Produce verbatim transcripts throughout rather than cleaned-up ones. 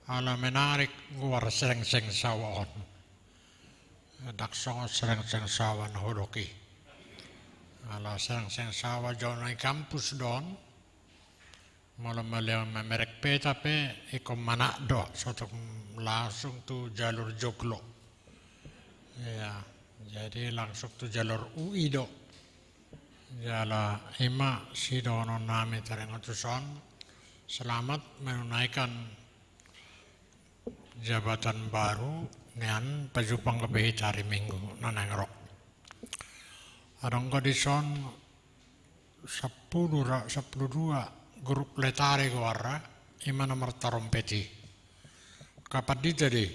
Ala menarik goar Serengseng Sawa on. Ndang songon Serengseng Sawa na hudok i. Ala Serengseng Sawa jo na di kampus do on. Molo melihat mamereng peta pe ingkon manat do, so tung langsung tu jalur joglo. Iya, jadi langsung tu jalur U I do. Jala i ma sidohonon nami taringot tuson. Selamat menunaikan jabatan baru nian, pajumpang gabe hita ari Minggu na naeng ro. Adong do dison sampulu ra, sampulu dua grup letare goarna, i ma na martarompet i. Angka pandita do i.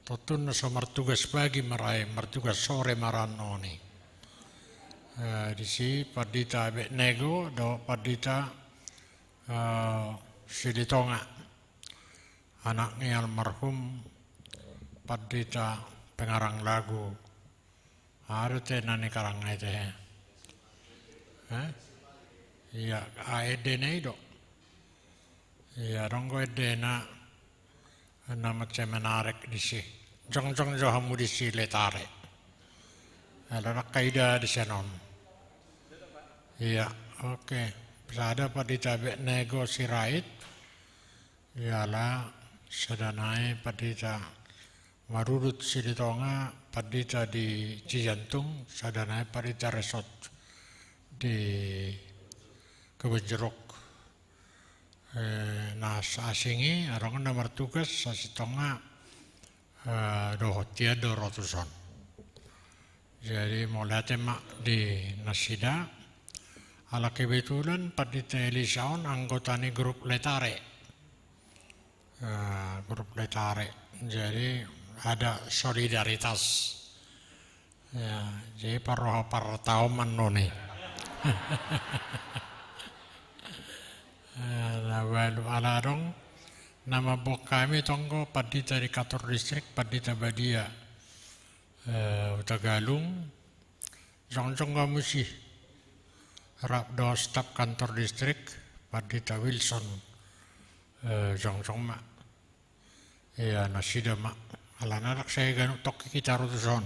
Tontu na so martugas pagi ma ra i, martugas sore ma ra annon i. Eh, disi Pandita Abednego dohot Pandita, eh, Silitonga, anak ni almarhum Pandita pengarang lagu. Aha do ete na nikarangna ete? Eh? Iya, ah, endena i do. Iya, adong do endena. Na mansai menarik disi. Jongjong jo hamu disi letare. Ala ndang kaida disi annon. Iya, oke. Sada Pandita Abednego Sirait. Jala sada nai Pandita Marudut Silitonga, pandita di Cijantung, sada nai pandita resort di Kebonjeruk. Eh, na asing i, adong na martugas, Silitonga, eh, dohot ia do ro tuson. Jadi, mauliate ma di nasida, ala kebetulan Pandita Elisa on anggota ni grup letare. Eh, grup letare. Jadi, ada solidaritas. Ya, jadi parroha partaon ma annon i. Eh, na balu ala adong na mamboan hami tonggo pandita di kantor distrik, Pandita Badia, eh, Hutagalung. Jongjong hamu disi. Rap dohot staf kantor distrik, Pandita Wilson. Eh, jongjong ma. Ia, nasida ma. Alana ndang sai ganup tongki hita ro tuson.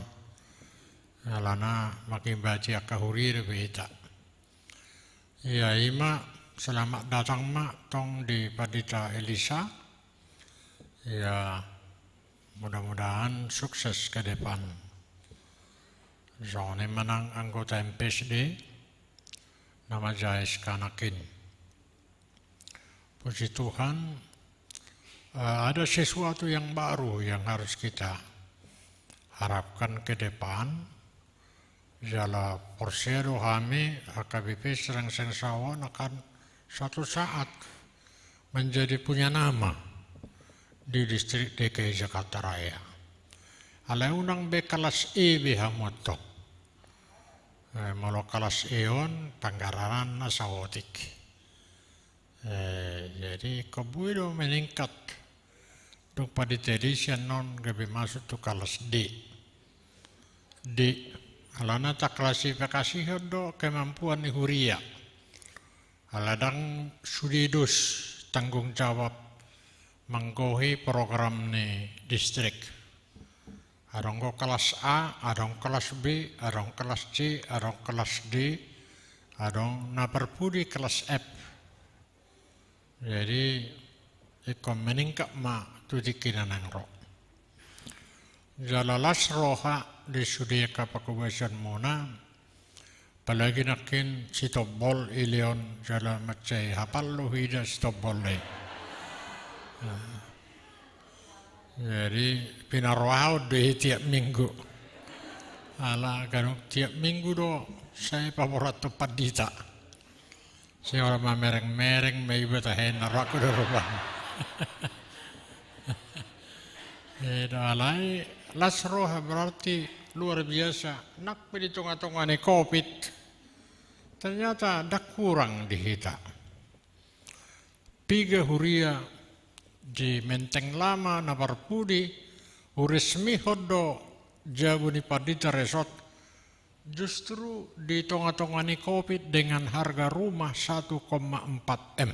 Alana mangimbati angka huria dope hita. Ia, i ma, selamat datang ma tong di Pandita Elisa. Ia, mudah-mudahan sukses ke depan. Songon i ma nang anggota M P S D, na manjae sikanak i. Puji Tuhan, eh, ada sesuatu yang baru yang harus kita harapkan ke depan. Jala porsea do hami, H K B P Serengseng Sawa on akan suatu saat menjadi punya nama di distrik D K I Jakarta Raya. Alai unang be kelas E be hamu antong. Eh, molo kelas E on, panggararan na saotik. Eh, jadi, ingkon boi do meningkat. Dung pandita Elisa annon gabe masuk tu kelas D. D. Alana taklasifikasihon do kemampuan ni huria. Ala ndang sude dos tanggung jawab manggohi program ni distrik. Adong do kelas A, adong kelas B, adong kelas C, adong kelas D, adong na parpudi kelas F. Jadi, ingkon meningkat ma tu tingki na naeng ro. Jala las roha di sude angka panghobasionmuna, apalagi nangkin Sitombol i leon, jala mansai hapal do huida Sitombol i. Nah. Jadi, pinarohahon do i tiap minggu. Ala ganup tiap minggu do sai paboraon tu pandita. Sai olo mamereng-mereng ma iba tahe na rohangku do rupani. Eh, do alai las roha berarti luar biasa. Nang pe di tonga-tonga ni covid, ternyata ndang kurang di hita. Piga huria di Menteng Lama na parpudi, huresmihon do jabu ni pandita resort, justru di tonga-tonga ni covid dengan harga rumah satu koma empat M.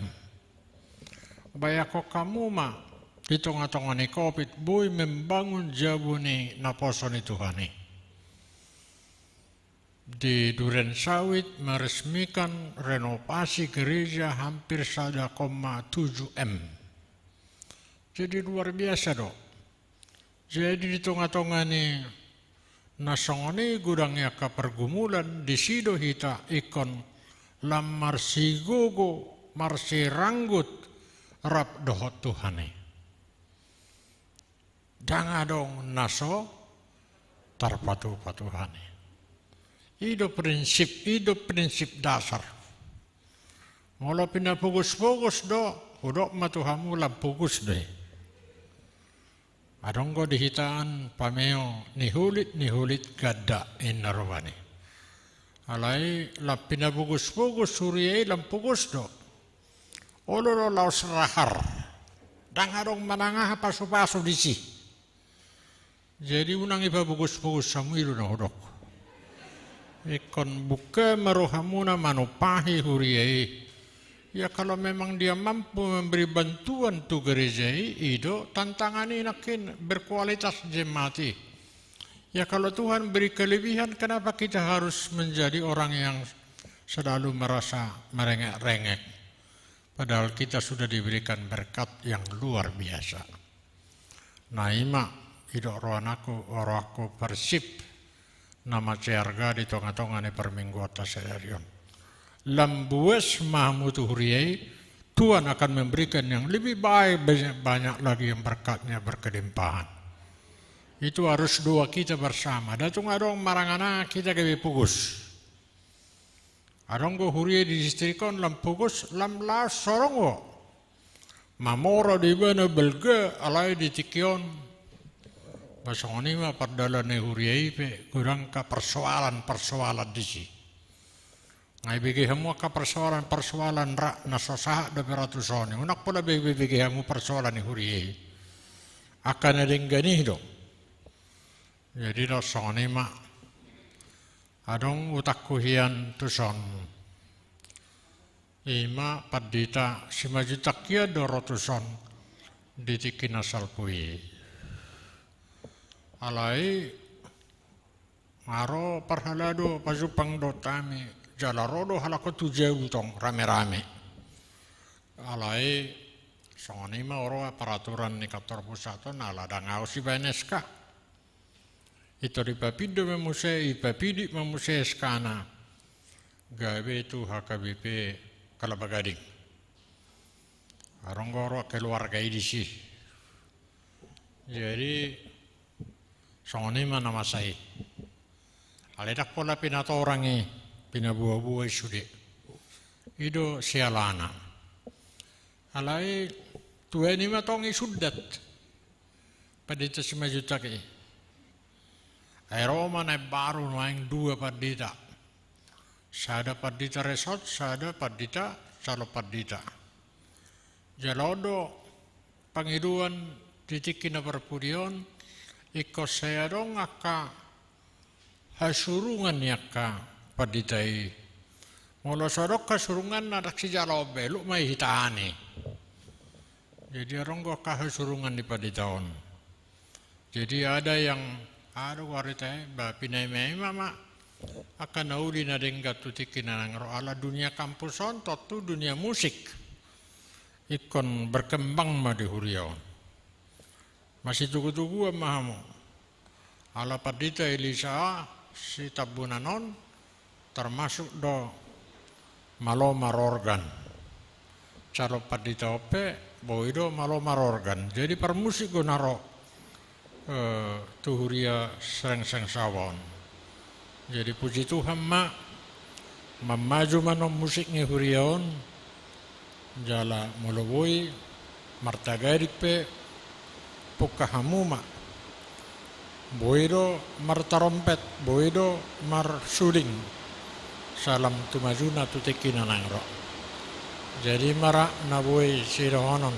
Bayangkon hamu ma, di tonga-tonga ni covid, boi membangun jabu ni naposo ni Tuhan i. Di Durensawit meresmikan renovasi gereja hampir sada koma tujuh M. Jadi luar biasa do. Jadi di tonga-tonga ni na songon i godang i angka pergumulan, disi do hita ingkon lam marsigogo, marsiranggut rap dohot Tuhan i. Ndang adong na so tarpatupa Tuhan i. I do prinsip, i do prinsip dasar. Molo pinapogos-pogos do, hudok ma tu hamu lam pogos do i. Adong do di hita an pameo ni hulit, ni hulit ganda inna rupani. Alai lam pinapogos-pogos huria i lam pogos do. Olo do laos rahar. Ndang adong manang aha pasu-pasu disi. Jadi unang ipapogos-pogos hamu, i do na hudok. Ingkon buka ma rohamuna manumpahi huria i. Ya kalau memang dia mampu memberi bantuan tu gereja i, i do tantangan i nangkin berkualitas jemaat i. Ya kalau Tuhan beri kelebihan, kenapa kita harus menjadi orang yang selalu merasa merengek-rengek? Padahal kita sudah diberikan berkat yang luar biasa. Na i ma, i do rohanangku, rohangku parsip na mansai arga di tonga-tonga ni parmingguanta sadari on. Lam buas ma hamu tu huria i, Tuhan akan memberikan yang lebih baik, banyak, banyak lagi yang berkatnya berkelimpahan. Itu harus doa kita bersama. Ndang tung adong marangan-angan hita gabe pogos. Adong do huria di distrik on lam pogos, lam laos sorong do. Mamora do ibana balga, alai di tingki on. Ba songon i ma pardalan ni huria i pe, godang angka persoalan-persoalan disi. Nga ibege hamu angka persoalan-persoalan ra, na so sahat dope ra tu son i. Unang pola be ibege hamu persoalan ni huria i. Angka na denggan i do. Jadi do songon i ma. Adong utangku hian tuson. I ma pandita Simanjuntak hian do ro tuson di tingki na salpu i. Alai nga ro parhalado pajumpang dohot hami, jala ro do halak on tu jabu tong rame-rame. Alai songon i ma ro peraturan ni kantor pusat on, ala ndang ahu sibaen S K. Ito dipapindo ma muse, ipapidi ma muse S K-na gabe tu H K B P Kelapa Gading. Adong do roha keluarga i disi. Jadi songon i ma na masa i. Alai ndang pola pinatorang i, pinaboa-boa i sude. I do sialana. Alai tuan i ma tong i sundat. Pandita Simanjuntak i. Ai ro ma na imbaru nuaeng dua pandita. Sada pandita resort, sada pandita calon pandita. Jala on do pangidoan di tingki na parpudi on, ingkon sai adong angka hasurungan ni angka pandita i. Molo so adong hasurungan na ndang sijalo on be, luk ma i hita an i. Jadi adong do angka hasurungan ni pandita on. Jadi ada yang, adong do goarna i, ba pinaima-ima ma angka na uli na denggan tu tingki na naeng ro, ala dunia kampus on tontu dunia musik ingkon berkembang ma di huria on. Masitugu-tuguan ma hamu. Ala pandita Elisa Sitambunan on termasuk do malo marorgan. Calon pandita on pe boi do malo marorgan. Jadi parmusik do na ro, eh, tu huria Srengseng Sawa on. Jadi puji Tuhan ma, mamaju ma non musik ni huria on, jala molo boi martagading pe pungka hamu ma. Boi do martarompet, boi do marsuling. Sai lam tumajuna tu tingki na naeng ro. Jadi ma ra na boi sidohonon.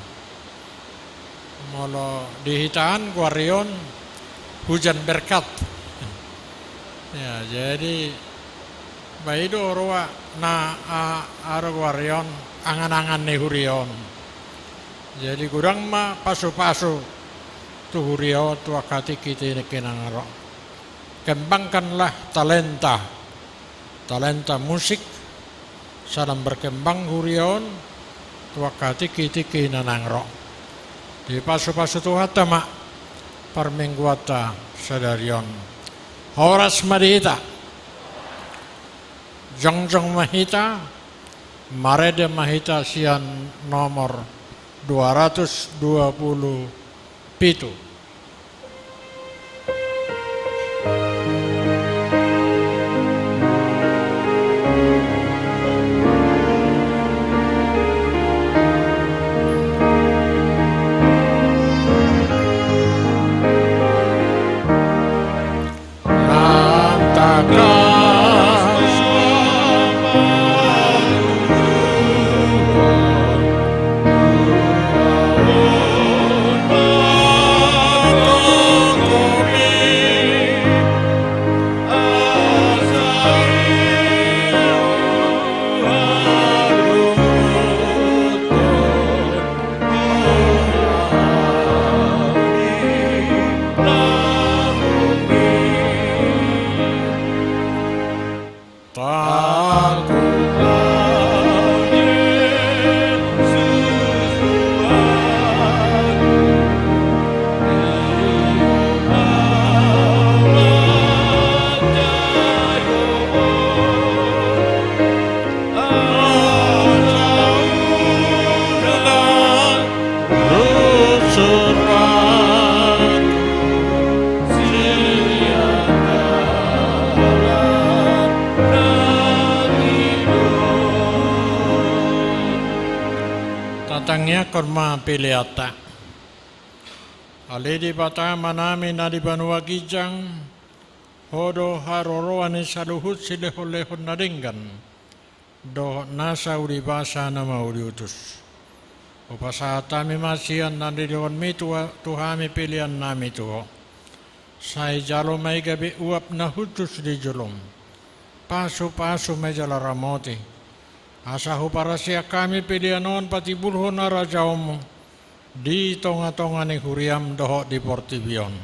Molo di hita an goar i on hujan berkat. Ya, jadi ba i do roha na, a, adong goar i on angan-angan ni huria on. Jadi godang ma pasu-pasu tu huria on tu angka tingki-tingki na naeng ro. Kembangkanlah talenta, talenta musik, salam berkembang huria on tu angka tingki-tingki na naeng ro. Dipasu-pasu Tuhanta ma parmingguanta sadari on. Horas ma di hita. Jongjong ma hita, marende ma hita sian nomor dua ratus dua puluh pitu. Tatangiangkon ma peleanta. Ale Debata Amanami na di banua ginjang, Ho do haroroan ni saluhut silehon-lehon na denggan dohot nasa uli basa na mauliutus. Hupasahat hami ma sian na nilehonmi tu, tu hami peleannami tu Ho. Sai jalo ma i gabe uap na hushus di jolom. Pasu-pasu ma i jala ramoti, asa huparasiak hami pelean on patimbulhon harajaonmu di tonga-tonga ni huriam dohot di portibi on.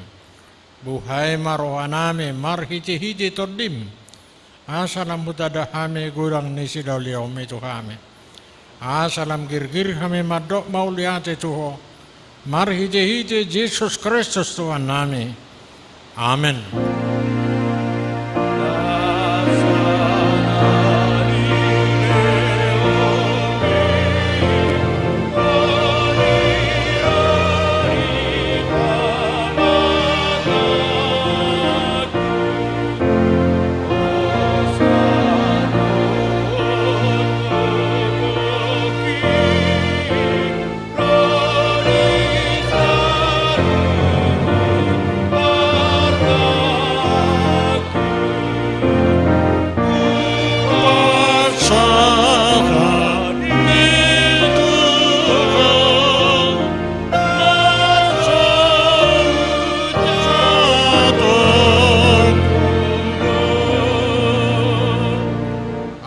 Buhai ma rohanami marhite-hite Tondim, asa lam hutanda hami godang ni silehon-lehonmi tu hami, asa lam girgir hami mandok mauliate tu Ho, marhite-hite Jesus Kristus Tuhannami. Amen.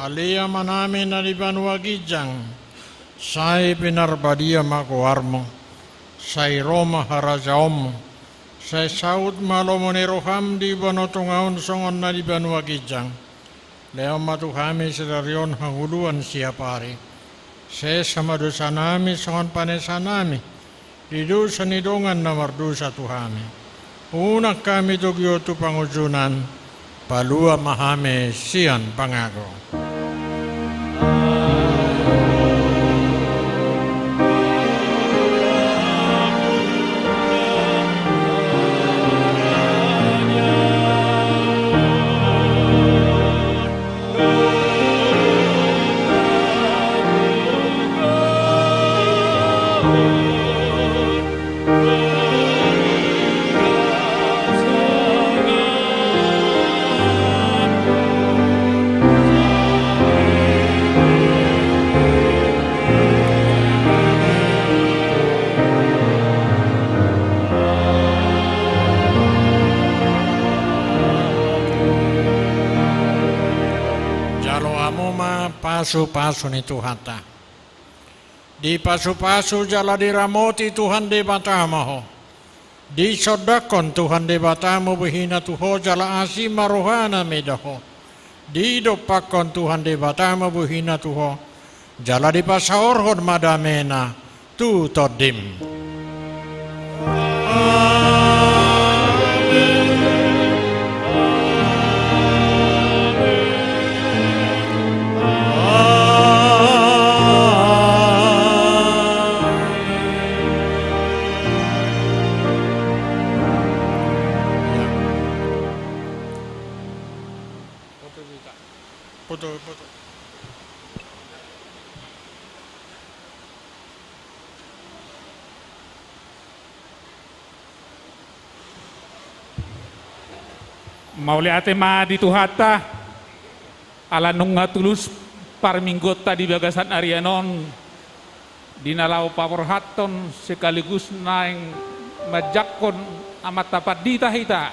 Ale Amanami na di banua ginjang, sai pinarbadia ma goarmu, sai ro ma harajaonmu, sai saut ma lomo ni roham di banua tonga on songon na di banua ginjang. Lehon ma tu hami sadari on hangoluan siapari. Sesa ma dosanami songon panesanami di dosa ni dongan na mardosa tu hami. Unang hami togihon tu pangunjunan, palua ma hami sian pangago. Jalo hamu ma pasu-pasu ni Tuhanta. Dipasupasu jala diramoti Tuhan Debata ma ho. Disondangkon Tuhan Debata ma bohina tu ho jala asi ma rohana mida ho. Didompakkon Tuhan Debata ma bohina tu ho jala dipasaorhon ma damena tu tondim. Foto, foto. Mauliate ma di Tuhanta, ala nunga tulus parmingguonta di bagasan arian on, di na laho paborhathon sekaligus naeng manjangkon Amanta Pandita hita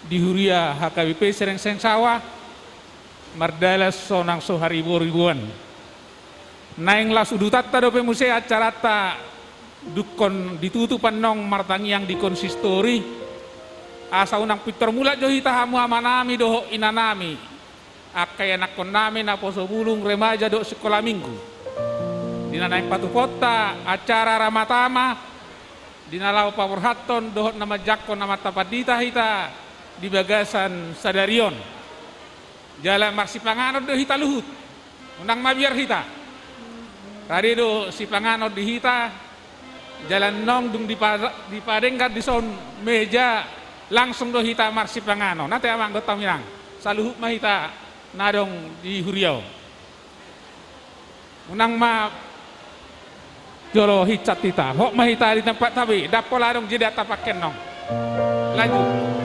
di Huria H K B P Serengseng Sawah, mardalan sonang so hariboriboan. Naeng las udutanta dope muse acaranta dungkon ditutup annon martangiang di konsistori, asa unang pintor mulak jo hita hamu amanami dohot inanami, angka ianakkonnami naposo bulung, remaja dohot sikola minggu. Di na naeng patupaonta acara Ramatama, di na laho paborhathon dohot na manjangkon Amanta Pandita hita di bagasan sadari on. Jala marsipanganon do hita luhut. Unang mabiar hita. Rade do sipanganon di hita. Jala nong dung dipa-, dipadenggan dison meja, langsung do hita marsipanganon. Ate amang dohot hamu inang, saluhut ma hita na adong di huria on. Unang ma jolo hinsat hita. Hot ma hita di tempat tabi, ndang pola adong jedanta pangke nong. Lanjut.